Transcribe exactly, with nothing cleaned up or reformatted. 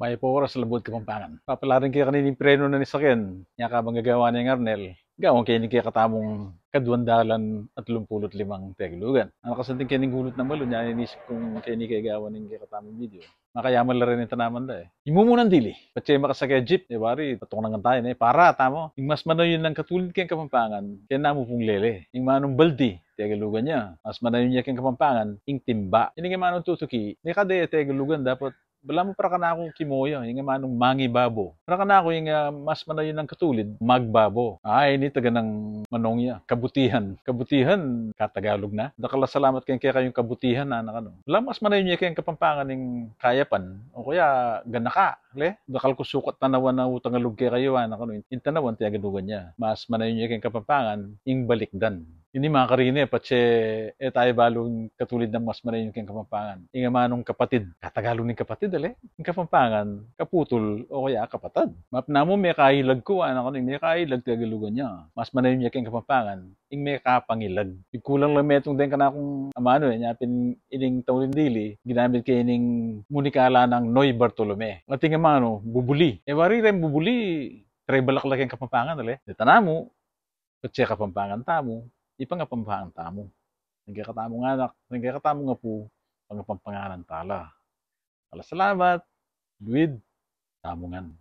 Mayap a oras, Labuad Kapampangan. Papalarin ke kanining preno na ni saken, nya kabang gagawan ne ing arnel, gawan ke ning kekatamung kaduang dalan atlumpulu't limang Tegalugan. Anak, kasanting ke ning gulut nang malu, nya inisip kung keni ke gawan ning kekatamung video. Makayaman la rin ing tanaman da e. Ing mumunang dili, patse makasake jeep, e wari, patungan tamu ne, para tamu, ing mas manayun a katulid keng Kapampangan, keng namu pung lele. Ing manung baldi, Tegalugan ya. Mas manayun ya keng Kapampangan, ing timba. Ining manung tutuki, mekad e Tegalugan, dapat balamu para kanaku kimoya, ing manung mangibabo. Para kanaku ing, ah, mas manayun a katulid, magbabo. Ay, ini taga nang manung ya. Kabutihan. Kabutihan, katagalug na. Dakal a salamat keng kekayung kabutihan, anak, ano. Balamu mas manayun ya keng Kapampangan ing kayapan, o kaya ganaka, le. Dakal ku sukat tanawan a utangalug kekayu, anak, ano. Ing tanawan, Tegalugan ya. Mas manayun ya keng Kapampangan ing balikdan. Ini makarine, patse e tamu balu ing katulid nang mas manayun keng Kapampangan. Ing amanung kapatid. Katagalug ning kapatid, ale? Ing Kapampangan, kaputul, o kaya kapatad. Mapnamu, mekailag ku, anak, ano, ing mekailag, Tegalugan ya. Mas manayun ya keng Kapampangan ing mekapangilag. Ing kulang la metung deng kanakung amanu e, nya pin ining tauling dili, ginamit ke ining munikala nang Noy Bartolome. Ating amanu, bubuli. E wari reng bubuli, tre balak la keng Kapampangan, ale? Deta namu, patse Kapampangan tamu, ipangapampangan tamu. Ning kekatamung anak, ning kekatamung apu, pangapampanganan ta la. Dakal a salamat, luid tamu ngan.